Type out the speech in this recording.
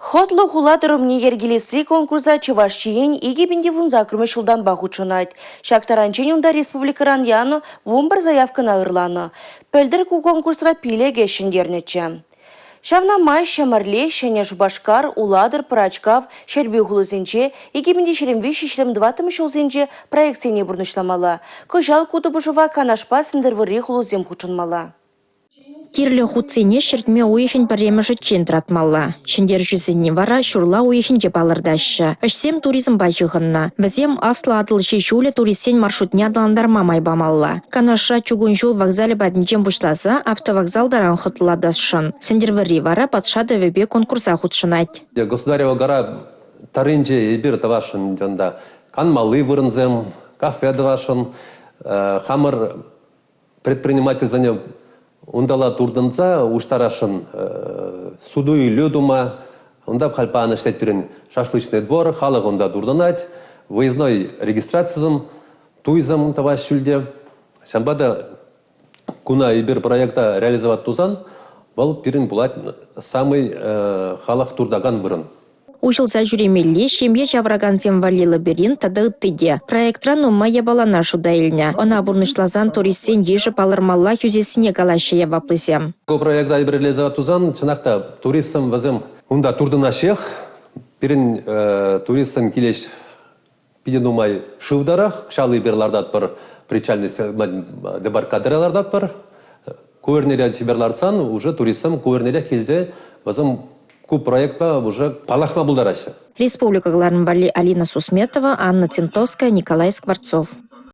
Хӑтлӑ хула тӑрӑмне йӗркелесси конкурса Чӑваш Ен 2018-мӗш ҫултанпа хутшӑнать. Ҫак таранччен унта республикӑран янӑ 11 заявкӑна ырланӑ. Пӗлтӗр ку конкурсра 5 ӗҫ ҫӗнтернӗччӗ. Ҫавна май Ҫӗмӗрле, Ҫӗнӗ Шупашкар, Улатӑр, Пӑрачкав, Ҫӗрпӳ хулисенче 2023-24 ҫулсенче проектсене пурнӑҫламалла. Кӑҫал ку тупӑшӑва Канашпа Сӗнтӗрвӑрри хулисем хутшӑнмалла. Кирлӗ хутсене ҫӗртме уйӑхӗн пӗрремӗшӗччен тӑратмалла. Ҫӗнтерӳҫӗсене вара ҫурла уйӑхӗнче палӑртаҫҫӗ. Ӗҫсем туризмпа ҫыхӑннӑ. Вӗсем Аслӑ Атӑлҫи ҫулӗ туристсен маршрутне аталантарма май памалла. Канашра чукун ҫул вокзалӗ патӗнчен пуҫласа автовокзал таран хӑтлӑлатасшӑн. Сӗнтӗрвӑрри вара патша тӑвӗпе конкурса хутшӑнать. Государева гора тӑрринче эпир тӑвасшӑн унта канмалли вырӑнсем, кафе тӑвасшӑн. Хамӑр Предпринимательсене унталла туртӑнса уҫтарасшӑн суту-илӳ тума. Унта халь паян ӗҫлет пирӗн шашлычный двор, халӑх унта туртӑнать. Выездной регистрацисем, туйсем тӑваҫ ҫӳлте. Ҫавӑнпа та куна эпир проекта реализовать тусан, вӑл пирӗн пулать самый халӑх туртакан вырӑн. Уҫӑлса ҫӳремелли, ҫемье ҫавӑракансем валли лабиринт тата ытти те. Проектра нумай япалана шута илнӗ. Ӑна пурнӑҫласан туристсен йышӗ палӑрмаллах ӳсессине калаҫҫӗ яваплисем. Ку проекта эпир тусан, чӑнах та, туристсем вӗсем унта туртӑнаҫҫех. Пирӗн туристсем килеҫ питӗ нумай шыв тарах. Кӑҫал эпир лартатпӑр причальный дебаркадере лартатпӑр. Ку эрнере чипер лартсан уже туристсем ку эрнерех килсе вӗсем ку проектпа уже паллашма пултараҫҫӗ. Республика кӑларӑм валли Алина Сусметова, Анна Тентовская, Николай Скворцов.